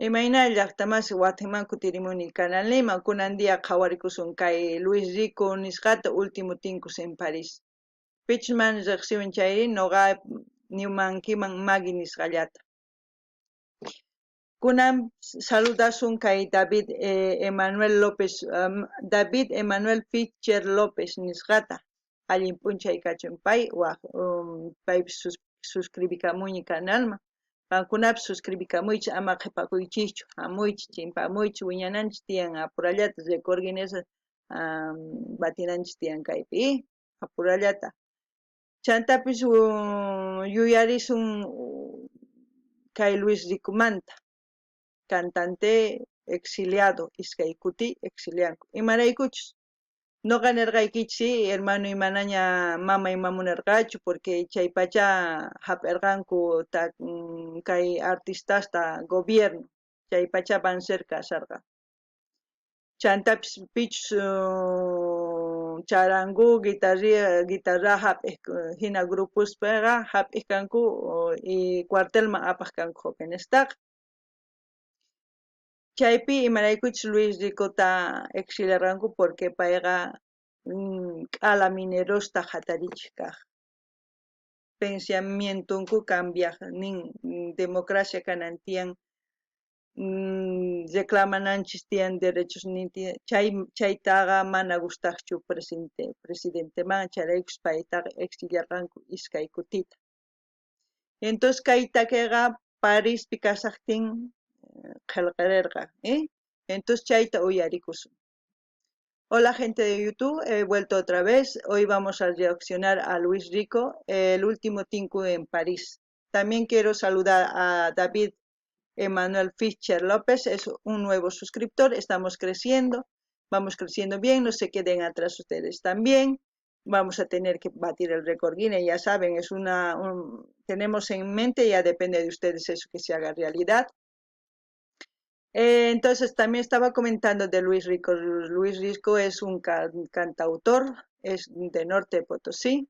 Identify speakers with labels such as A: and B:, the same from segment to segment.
A: Imayna llaqtamasi watiman kutirimuni Canal Lima, kunan día qhawarikusun kay Luis Rico nisqata Último Tinkus en París. Pichus mana riqsiwan chayri noqa nimankiman Magui nisqallata. Kunan saludasun kay David Emanuel López, David Emanuel Fischer López nisqata. Allin p'unchay kachun pay, waj paypis suscribikamuñi canalman. Qankunapis suscribikamuychis, ama qhipakuychischu, hamuychis, chimpamuychis, wiñananchis tiyan apurallata, récord Guinness batinanchis tiyan kaypi, apurallata. Chantapis yuyarisun kay Luis Ricomanta, cantante exiliado, iskay kuti exilianku. Imaraykuchus noqa nerqaykichis, hermano manaña mamay mamunerqachu, porque chay pacha hap'erqanku kay artistasta gobierno, chay pacha Banzer kasharqa. Chantapis pichus charangu, guitarra hap'ej hina grupospeqa hap'ej kanku y cuartelman apaj kanku jovenestaqa. Chaypi imaraykuchus Luis Ricota exiliarqanku porque payqa k'ala minerosta hatarichej kaj. Pensamientonku cambiaj nin democracia kanan tiyan, reclamananchis tiyan derechos chay chaytaqa mana gustajchu presidenteman, chayraykus paytaqa exiliarqanku iskay kutita. Entonces kay takiqa Parispi kashajtin qhelqarerqa, Entonces chayta uyarikusun. Hola gente de YouTube, he vuelto otra vez. Hoy vamos a reaccionar a Luis Rico, el último Tinku en París. También quiero saludar a David Emanuel Fischer López, es un nuevo suscriptor, estamos creciendo, vamos creciendo bien, no se queden atrás ustedes también. Vamos a tener que batir el récord Guinness, ya saben, tenemos en mente, ya depende de ustedes eso que se haga realidad. Entonces también estaba comentando de Luis Rico. Luis Rico es un cantautor, es de Norte de Potosí.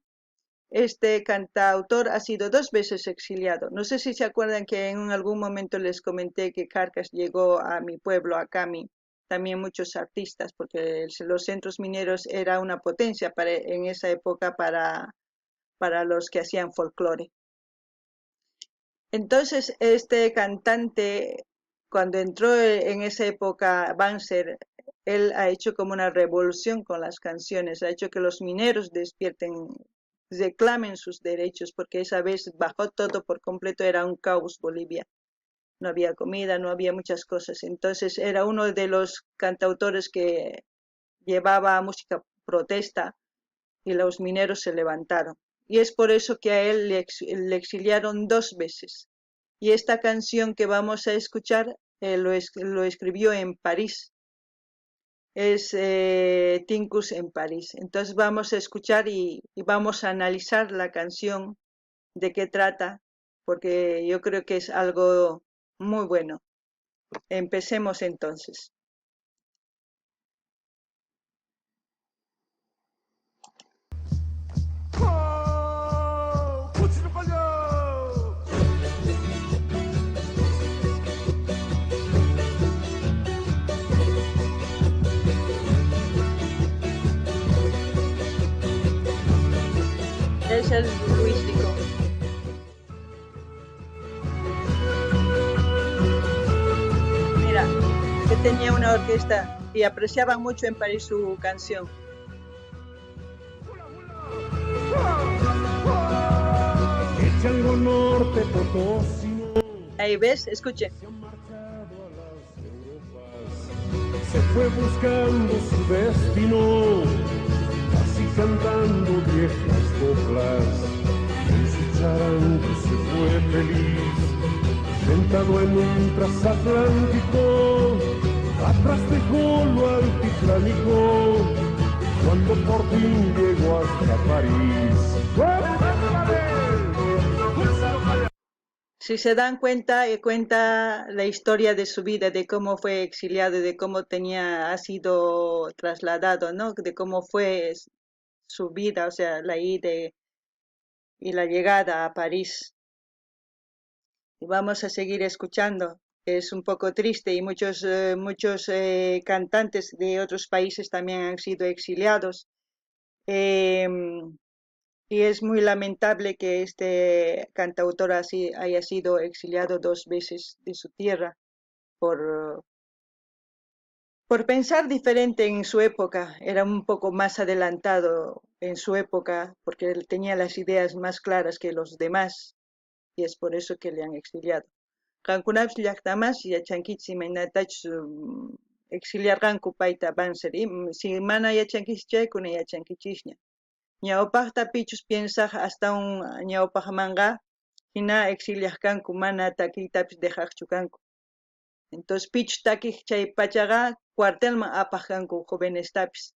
A: Este cantautor ha sido 2 veces exiliado. No sé si se acuerdan que en algún momento les comenté que Carcas llegó a mi pueblo, a Cami, también muchos artistas, porque los centros mineros era una potencia en esa época para los que hacían folclore. Entonces, este cantante, cuando entró en esa época Banzer, él ha hecho como una revolución con las canciones, ha hecho que los mineros despierten, reclamen sus derechos, porque esa vez bajó todo por completo, era un caos Bolivia. No había comida, no había muchas cosas. Entonces era uno de los cantautores que llevaba música protesta y los mineros se levantaron. Y es por eso que a él le exiliaron 2 veces. Y esta canción que vamos a escuchar lo escribió en París. Es Tinkus en París. Entonces vamos a escuchar y vamos a analizar la canción, de qué trata, porque yo creo que es algo muy bueno. Empecemos entonces. Es el Luis Rico. Mira, que tenía una orquesta y apreciaban mucho en París su canción. Ahí ves, escuchen.
B: Se fue buscando su destino, así cantando viejas coplas. En su charango se fue feliz, sentado en un transatlántico, atrás dejó lo altiplánico, cuando por fin llegó hasta París.
A: Si se dan cuenta, cuenta la historia de su vida, de cómo fue exiliado, de cómo ha sido trasladado, ¿no? De cómo fue su vida, la ida y la llegada a París. Y vamos a seguir escuchando. Es un poco triste y muchos, muchos cantantes de otros países también han sido exiliados. Y es muy lamentable que este cantautor así haya sido exiliado dos veces de su tierra por pensar diferente en su época. Era un poco más adelantado en su época porque él tenía las ideas más claras que los demás y es por eso que le han exiliado. Qankunapis llaqtamas yachankichis imaynatachus exiliarqanku payta Banzer. Si mana yachankichis chaykuna yachankichisña. Ñawpaqta pichus piensaj astawan ñawpaqmanqa hina exiliaq kanku mana takiytapis dejaqchu kanku. Entonces pichus takiq chay pachaqa cuartelman apaq kanku jovenestapis.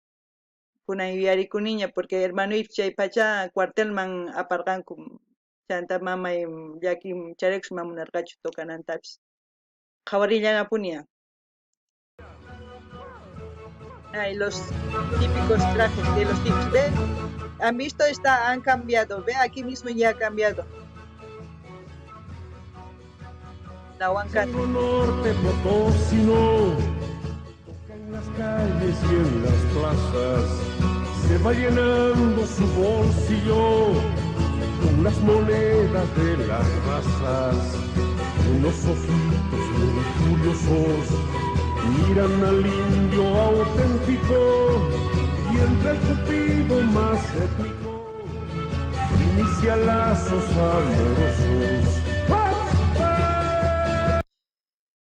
A: Kunan yuyarikuniña porque hermanoypis chay pacha cuartelman aparqanku. Chanta mamay llaki chayraykus mana munarqachu tocanantapis. Qhawarillanapuni. Ay, los típicos trajes de los tipos. Ve, han visto, está, han cambiado. Ve, aquí mismo ya ha cambiado. La Huancato.
B: Norte potosino, toca en las calles y en las plazas, se va llenando su bolsillo con las monedas de las razas. Unos ojitos muy curiosos miran al indio auténtico y entre el cupido más étnico inicia lazos amorosos.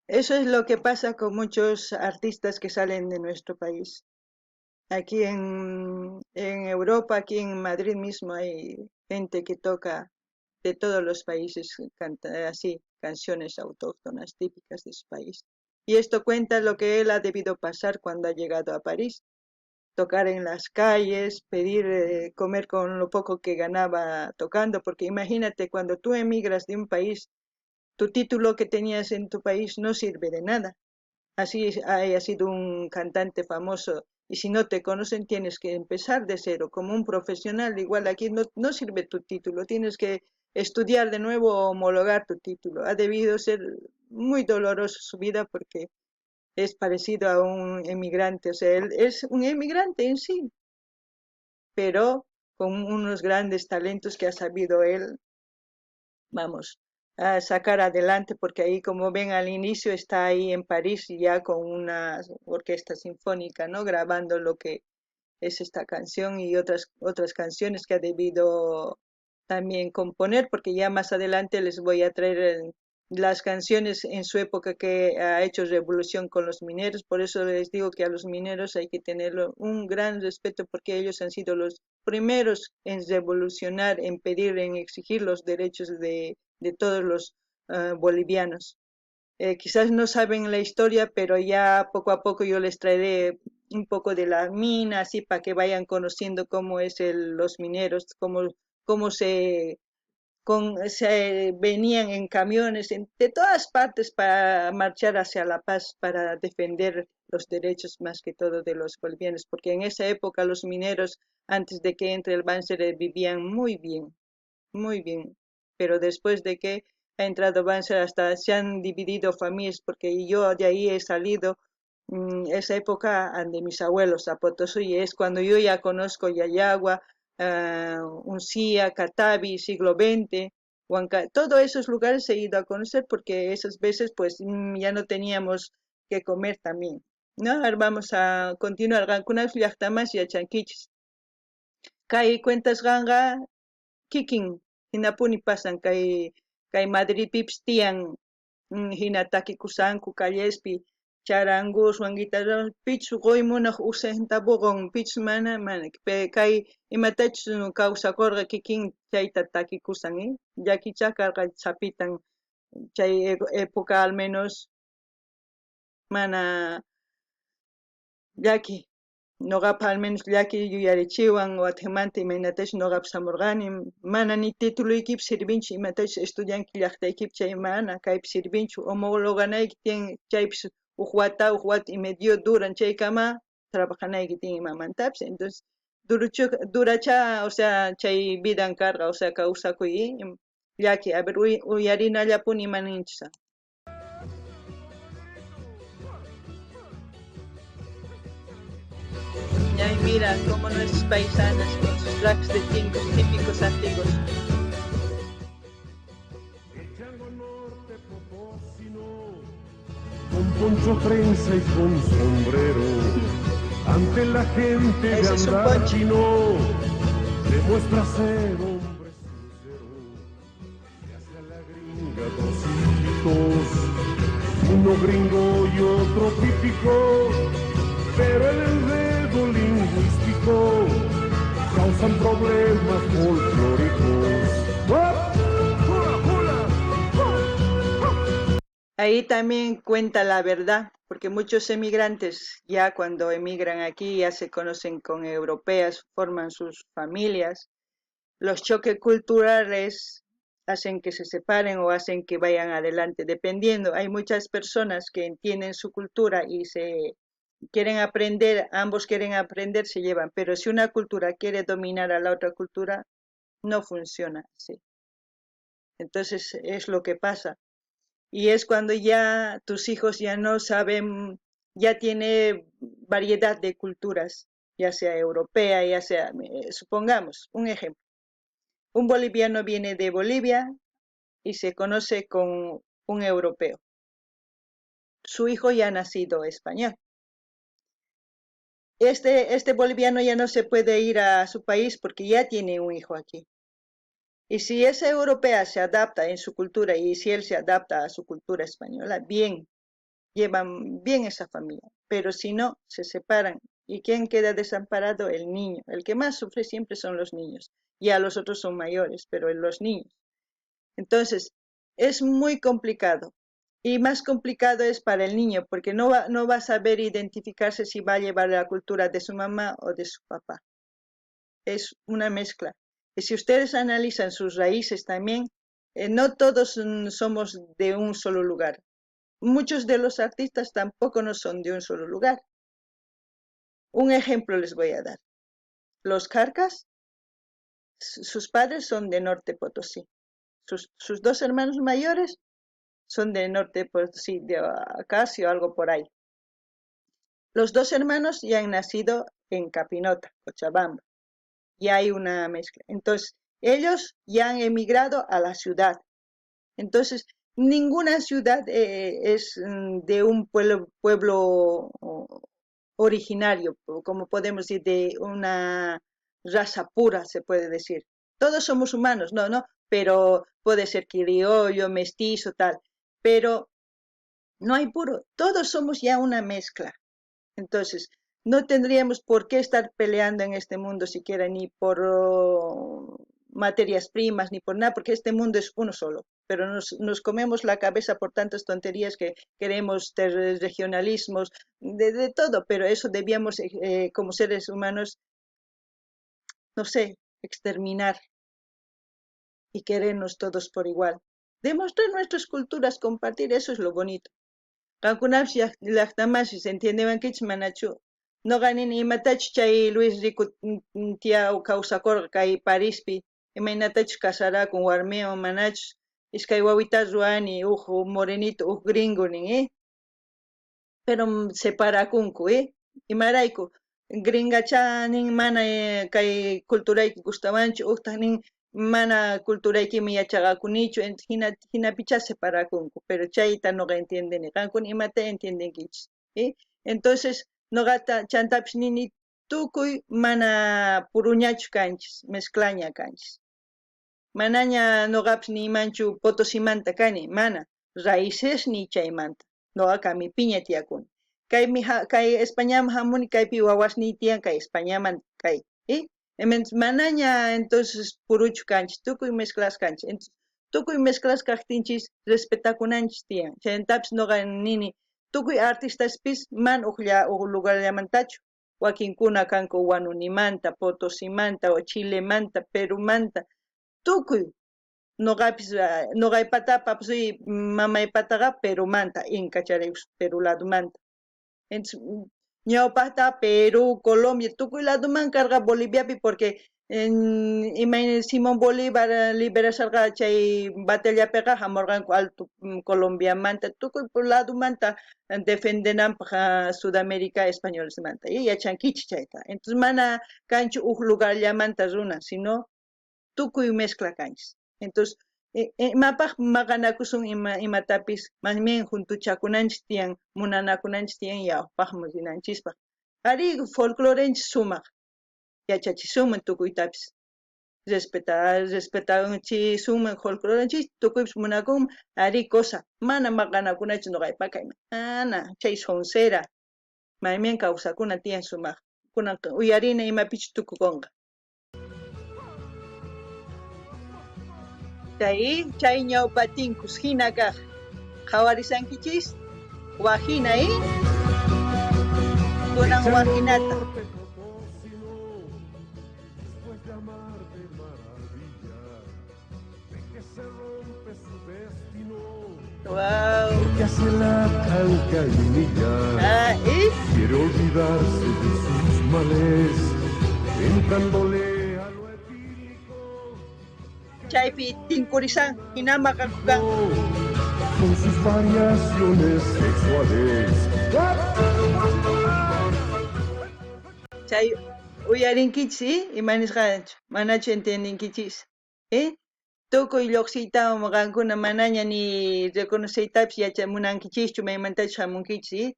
A: Eso es lo que pasa con muchos artistas que salen de nuestro país. Aquí en Europa, aquí en Madrid mismo hay gente que toca de todos los países, canta así, canciones autóctonas típicas de su país. Y esto cuenta lo que él ha debido pasar cuando ha llegado a París. Tocar en las calles, pedir comer con lo poco que ganaba tocando, porque imagínate, cuando tú emigras de un país, tu título que tenías en tu país no sirve de nada. Así haya sido un cantante famoso y si no te conocen tienes que empezar de cero, como un profesional. Igual aquí no sirve tu título, tienes que estudiar de nuevo o homologar tu título. Ha debido ser muy doloroso su vida porque es parecido a un emigrante, o sea, él es un emigrante en sí, pero con unos grandes talentos que ha sabido él, vamos, a sacar adelante, porque ahí, como ven al inicio, está ahí en París ya con una orquesta sinfónica, ¿no? Grabando lo que es esta canción y otras canciones que ha debido también componer, porque ya más adelante les voy a traer las canciones en su época que ha hecho revolución con los mineros. Por eso les digo que a los mineros hay que tener un gran respeto, porque ellos han sido los primeros en revolucionar, en pedir, en exigir los derechos de todos los bolivianos. Quizás no saben la historia, pero ya poco a poco yo les traeré un poco de la mina, así para que vayan conociendo cómo es los mineros, cómo se venían en camiones de todas partes para marchar hacia La Paz, para defender los derechos más que todo de los bolivianos, porque en esa época los mineros, antes de que entre el Banzer, vivían muy bien, muy bien. Pero después de que ha entrado Banzer, hasta se han dividido familias, porque yo de ahí he salido, esa época de mis abuelos a Potosí, y es cuando yo ya conozco Llallagua, Uncía, Catavi, siglo XX, Huanca, todos esos lugares he ido a conocer, porque esas veces pues ya no teníamos que comer también, ¿no? Ahora vamos a continuar. Qankunapas llaqtamas yachankichis. Kay cuentasqanqa kikin hinapuni pasan kay Madridpipis tiyan hina takikusqanku callespi charanguswan guitarrawan pichus quy munaq uj centavuqun pichus mana kay imatachus kawsakurqa kikin chayta takikusan, llakichá karqa sapitan chay época al menos mana llaki. Noqapaq al menos llaki yuyarichiwan watejmanta imaynatachus noqapis hamurqani, mana ni tituluykipi sirvinchu imatachus estudianki llaqtaykipi chay mana kaypi sirvinchu, homologanayki tiyan chaypis uj wata y medio duran chaykama trabajanayki tiyan imamantapis. Entonces duracha, o sea, chay vidan karqa, o sea, kawsakuy llaki. A ver, uyarinallapuni ima ninchis. Mira cómo nuestras paisanas con sus trajes de tincos típicos antiguos.
B: Con poncho trenza y con sombrero, ante la gente de
A: Ese es un
B: andar
A: poncho.
B: chino, demuestra ser hombre sincero. Le hace a la gringa dos hijitos, uno gringo y otro típico, pero el enredo lingüístico causan problemas folclóricos. ¡Hop! ¡Hula, hula! ¡Hop!
A: Ahí también cuenta la verdad, porque muchos emigrantes ya cuando emigran aquí ya se conocen con europeas, forman sus familias. Los choques culturales hacen que se separen o hacen que vayan adelante, dependiendo. Hay muchas personas que entienden su cultura y se quieren aprender, ambos quieren aprender, se llevan. Pero si una cultura quiere dominar a la otra cultura, no funciona así. Entonces es lo que pasa. Y es cuando ya tus hijos ya no saben, ya tiene variedad de culturas, ya sea europea, ya sea, supongamos, un ejemplo. Un boliviano viene de Bolivia y se conoce con un europeo. Su hijo ya ha nacido español. Este boliviano ya no se puede ir a su país porque ya tiene un hijo aquí. Y si esa europea se adapta en su cultura y si él se adapta a su cultura española, bien, llevan bien esa familia. Pero si no, se separan. ¿Y quién queda desamparado? El niño. El que más sufre siempre son los niños. Ya los otros son mayores, pero los niños. Entonces, es muy complicado. Y más complicado es para el niño, porque no va a saber identificarse si va a llevar la cultura de su mamá o de su papá. Es una mezcla. Y si ustedes analizan sus raíces también, no todos somos de un solo lugar. Muchos de los artistas tampoco no son de un solo lugar. Un ejemplo les voy a dar. Los Kjarkas, sus padres son de Norte Potosí. Sus dos hermanos mayores son de Norte Potosí, de Acacio, algo por ahí. Los dos hermanos ya han nacido en Capinota, Cochabamba. Y hay una mezcla. Entonces, ellos ya han emigrado a la ciudad. Entonces, ninguna ciudad es de un pueblo originario, como podemos decir, de una raza pura, se puede decir. Todos somos humanos, no, no, pero puede ser criollo, mestizo, tal, pero no hay puro, todos somos ya una mezcla. Entonces, no tendríamos por qué estar peleando en este mundo siquiera, ni por materias primas, ni por nada, porque este mundo es uno solo. Pero nos comemos la cabeza por tantas tonterías que queremos, regionalismos, de todo, pero eso debíamos, como seres humanos, no sé, exterminar y querernos todos por igual. Demostrar nuestras culturas, compartir, eso es lo bonito. Qankunapis llaqtamasis entiendewankichis manachu. Noqa nini imatachus chay Luis Rico tiaw kawsakurqa kay Parispi, imaynatachus casarakun warmiwan manachus iskay wawitas ruwani, uj morenito, uj gringo nin, Pero separakunku, Imarayku, gringacha nin mana kay culturayki gustawanchu, ujtaj nin mana culturaykiman yachaqakunichu, hinapichá separakunku, pero chayta noqa entiendeni, qankuna imata entiendenkichis, Entonces, noqata chantapis nini tukuy mana puruñachu kanchis, mezclaña kanchis. Manaña noqapis niymanchu Potosimanta kani, mana, raíces ni chaymanta, noqa kamipiña tiyakuni. Kay Españaman hamuni, kaypi wawasniy tiyan, kay Españaman kay, Manaña entonces puruchu kanchis, tukuy mezclas kanchis. Entonces, tukuy mezclas kajtinchis respetakunanchis tiyan. Chayantapis noqa nini, tukuy artistaspis man ujlla uj lugarllamantachu. Wakinkuna kanku Huanunimanta, Potosimanta, o Chilemanta, Perumanta, tukuy. Noqapis, noqaypatapas mamaypataqa Perumanta, Inca charaykus Perú ladumanta. Entonces, ñawpaqta Perú, Colombia, tukuy laduman karqa Boliviapi porque Imayna Simón Bolívar liberasharqa chay batallapiqa hamurqanku alto Colombiamanta tukuy ladomanta defendenanpaj Sudamérica españolesmanta. Y yachankichis chayta. Entonces mana kanchu uj lugarllamanta runa, sino tukuy mezcla kanchis. Entonces imapaj maqanakusun imatapis más bien juntuchakunanchis tiyan, munanakunanchis tiyan ñawpajman rinanchispaj. Arí folclorenchis sumaq yachachisunman tukuytapis. Respetachisunman folclorenchis tukuypis munakunman arí cosa mana maqanakunachu ñuqaypaka mana chay soncera maymin kawsakuna tiyan sumaq kunan uyarina imapichus tukukunqa. Chay chay ñawpa tinkus hina kaq qhawarisankichis wajina ¿eh? Kunan wajinata. Wow.
B: Porque hace la tranca y humilla.
A: Ah, ¿y?
B: Quiere olvidarse de sus males, entrándole a lo etílico.
A: Chaypi tinkurisan, hina maqakukan.
B: Con sus variaciones sexuales.
A: Chay uyarinkichis, ¿eh? Ima nisqanchu, manachu entiendinkichis, ¿eh? Tukuy lluqsiytawan qankuna manaña ni reconoceytapis yachamunankichischu maymantachus hamunkichis, ¿eh?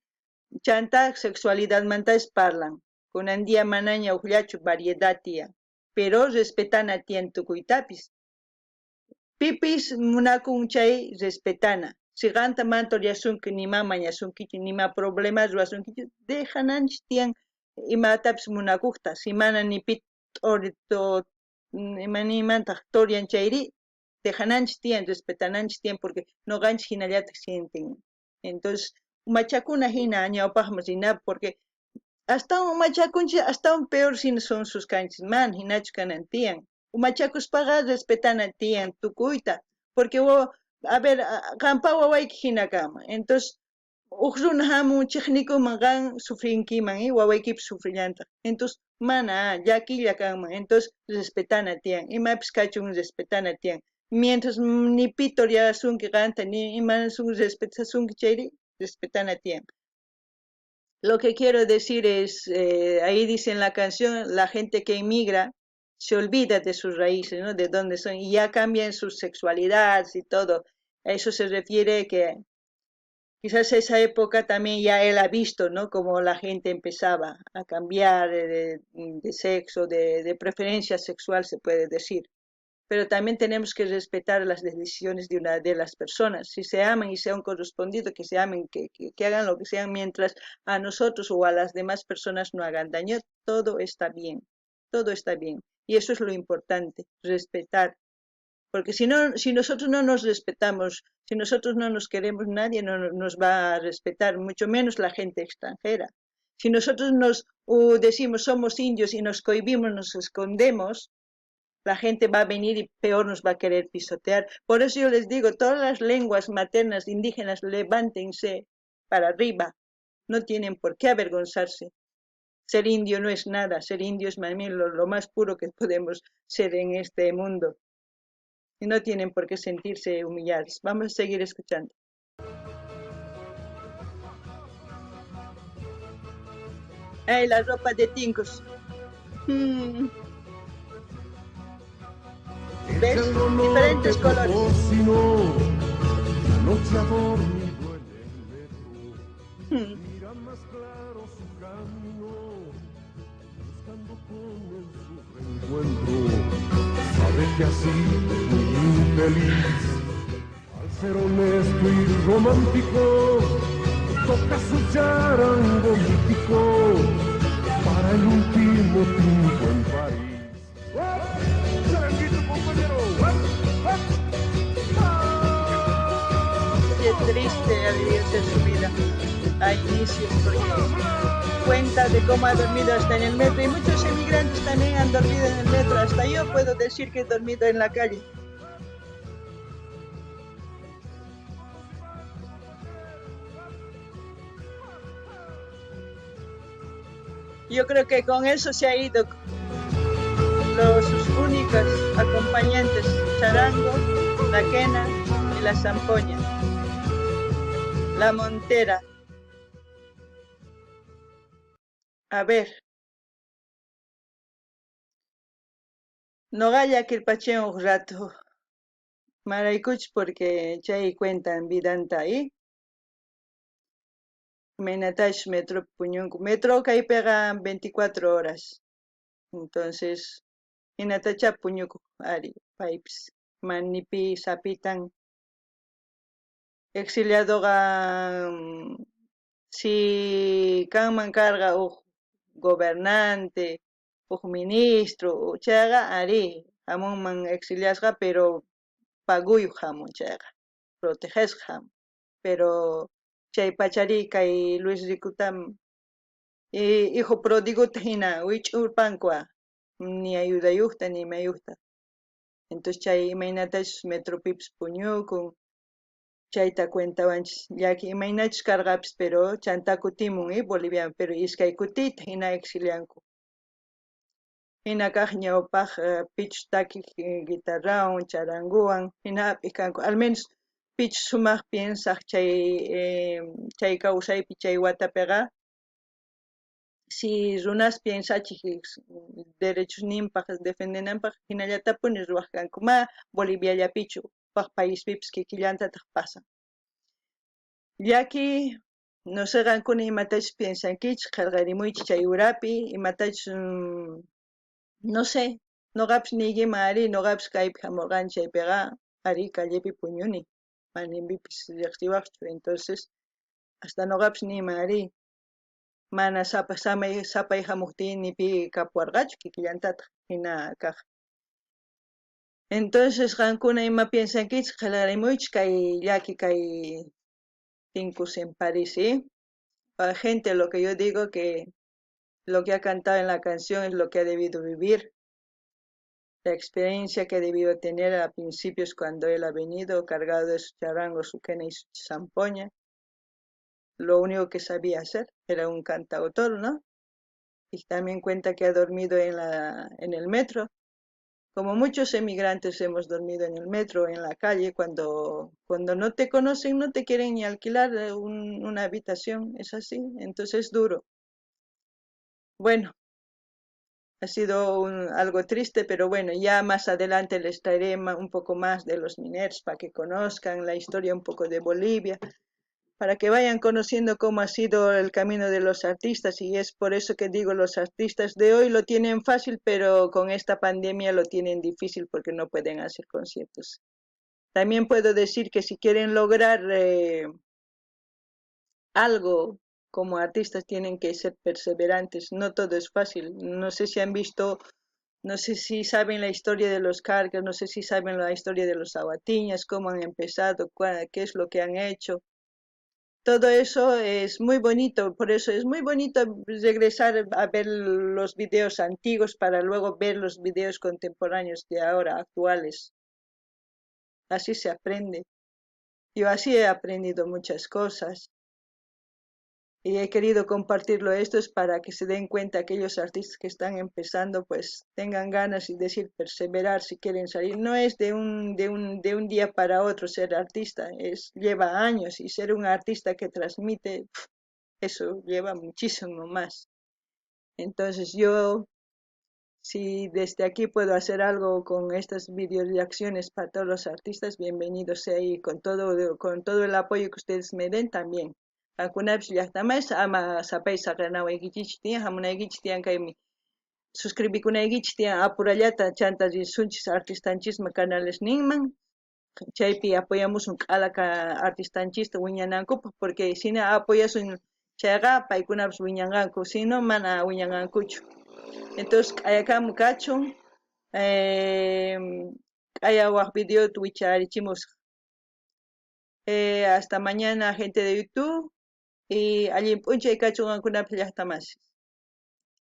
A: Chanta sexualidadmantapis parlan. Kunan día manaña ujllachu variedad tiyan, pero respetana tiyan tukuytapis. Pipis munakun chay respetana. Si qanta mana turiasunki nima mañasunkichu nima problema ruwasunkichu dejananchis tiyan imatapis munakujta. Si mana ni pi ima niymantaq torian chayri dejananchis tiyan respetananchis tiyan porque ñuqanchis hinallataq sienten. Entonces umachakuna hina ñawpaqman rinapaq porque astawan umachakunchis astawan peor hina sonsos kanchis mana hinachu kanan tiyan. Umachakuspaqa respetana tiyan tukuyta porque a ver qampa wawayki hina kanman entonces uj runa hamun chiqnikuman qan sufrinkiman wawaykipis sufrillantaq entonces mana llakilla kanman entonces respetana tiyan imapis kachun respetana tiyan mientras ni pi toriasunki qanta ni ima respetasunki chayri respetana tiyan. Lo que quiero decir es, ahí dice en la canción, la gente que emigra se olvida de sus raíces, ¿no? De dónde son, y ya cambian su sexualidad y todo. A eso se refiere que quizás esa época también ya él ha visto, ¿no? Cómo la gente empezaba a cambiar de sexo, de preferencia sexual, se puede decir. Pero también tenemos que respetar las decisiones de una de las personas. Si se aman y se han correspondido, que se amen, que hagan lo que sean, mientras a nosotros o a las demás personas no hagan daño, todo está bien, todo está bien. Y eso es lo importante, respetar. Porque si no, si nosotros no nos respetamos, si nosotros no nos queremos, nadie no nos va a respetar, mucho menos la gente extranjera. Si nosotros nos decimos somos indios y nos cohibimos, nos escondemos, la gente va a venir y peor nos va a querer pisotear. Por eso yo les digo, todas las lenguas maternas indígenas, levántense para arriba. No tienen por qué avergonzarse. Ser indio no es nada, ser indio es más bien lo más puro que podemos ser en este mundo. Y no tienen por qué sentirse humillados. Vamos a seguir escuchando. Ay, la ropa de tincos. ¿Ves? Diferentes colores.
B: Noche ha dormido en el metro. Mira más claro su camino, buscando con él su reencuentro. Sabe que ha sido muy infeliz al ser honesto y romántico. Toca su charango mítico para el último tinto en París. ¡Charanguito, compañero!
A: Qué triste ha debido ser su vida a inicios, porque cuenta de cómo ha dormido hasta en el metro, y muchos emigrantes también han dormido en el metro, hasta yo puedo decir que he dormido en la calle. Yo creo que con eso se ha ido Sus únicas acompañantes, charango, la quena y la zampoña. La montera. A ver. Noqalla kirpachiwan huk rato. Maraykuchus porque chay cuentan vidanta ahí. Imaynatachus metropi puñunku. Metro kaypiqa 24 horas. Entonces, hinatachá puñukuq ari paypis. Mana ni pi sapitan. Exiliadoqa si kanman karqa huk gobernante, huk ministro, chayqa arí hamunman exiliasqa, pero paguyuq hamun chayqa, protegesqa hamun. Pero chay pachari kay Luis Ricuta hijo pródigota hina wich'urpanku ni ayudayuqta ni imayuqta. Entonces chay imaynatachus metropipis puñukun, chayta cuentawanchis llaki imaynachus karqapis, pero chanta kutimun Boliviaman, pero iskay kutita hina exilianku. Hina kaq ñawpaq pichus takiq guitarrawan, charanguwan, hina hap'iq kanku. Al menos pichus sumaq piensaq chay kawsaypi chay watapiqa, si runas piensachik derechosninpaq defendenanpaq hinallatapuni ruwaq kanku. Ma Boliviallapichu, wak paispipis kikillantataq pasan. Llaki, no sé qankuna imatachus piensankichis, qillqarimuychis chay urapi, imatachus no sé, noqapis niykiman ari, noqapis kaypi hamurqani chaypiqa, ari callepi puñuni, mana ni pipis riqsiwaqchu, entonces hasta noqapis niyman ari, mana sapay hamuqtiy ni pi kapuwarqachu kikillantataq hina kaq. Entonces qankuna ima piensankichis, qillqarimuychis kay llaki kay Tinkus en París, ¿sí? La gente, lo que yo digo que lo que ha cantado en la canción es lo que ha debido vivir, la experiencia que ha debido tener a principios cuando él ha venido cargado de su charango, su quena y su zampoña. Lo único que sabía hacer era un cantautor, ¿no? Y también cuenta que ha dormido en el metro. Como muchos emigrantes hemos dormido en el metro, en la calle, cuando no te conocen, no te quieren ni alquilar una habitación, es así, entonces es duro. Bueno, ha sido algo triste, pero bueno, ya más adelante les traeré un poco más de los mineros para que conozcan la historia un poco de Bolivia, para que vayan conociendo cómo ha sido el camino de los artistas, y es por eso que digo, los artistas de hoy lo tienen fácil, pero con esta pandemia lo tienen difícil porque no pueden hacer conciertos. También puedo decir que si quieren lograr algo como artistas tienen que ser perseverantes, no todo es fácil. No sé si han visto, no sé si saben la historia de los Kjarkas, no sé si saben la historia de los Awatiñas, cómo han empezado, qué es lo que han hecho. Todo eso es muy bonito, por eso es muy bonito regresar a ver los videos antiguos para luego ver los videos contemporáneos de ahora, actuales. Así se aprende. Yo así he aprendido muchas cosas. Y he querido compartirlo esto es para que se den cuenta aquellos artistas que están empezando, pues tengan ganas y decir perseverar si quieren salir. No es de un día para otro ser artista, lleva años, y ser un artista que transmite, eso lleva muchísimo más. Entonces yo, si desde aquí puedo hacer algo con estas video reacciones para todos los artistas, bienvenidos sea, y con todo el apoyo que ustedes me den también. Qankunapis llaqtamaysi ama sapay saqenawaykichikchu tiyan, hamunaykichik tiyan kaymi suscribikunaykichik tiyan apurallata chanta risunchis artistanchisman canalesninman, chaypi apoyamusun k'ala artistanchista wiñanankupaq, porque si no apoyasun chayqa paykunapis wiñanqanku, si no mana wiñanqankuchu. Entonces k'ayakamu kachun, k'aya waq videota wicharichimusaq. Hasta mañana, gente de YouTube. Y allin p'unchay kachun qankunapis llaqtamasis.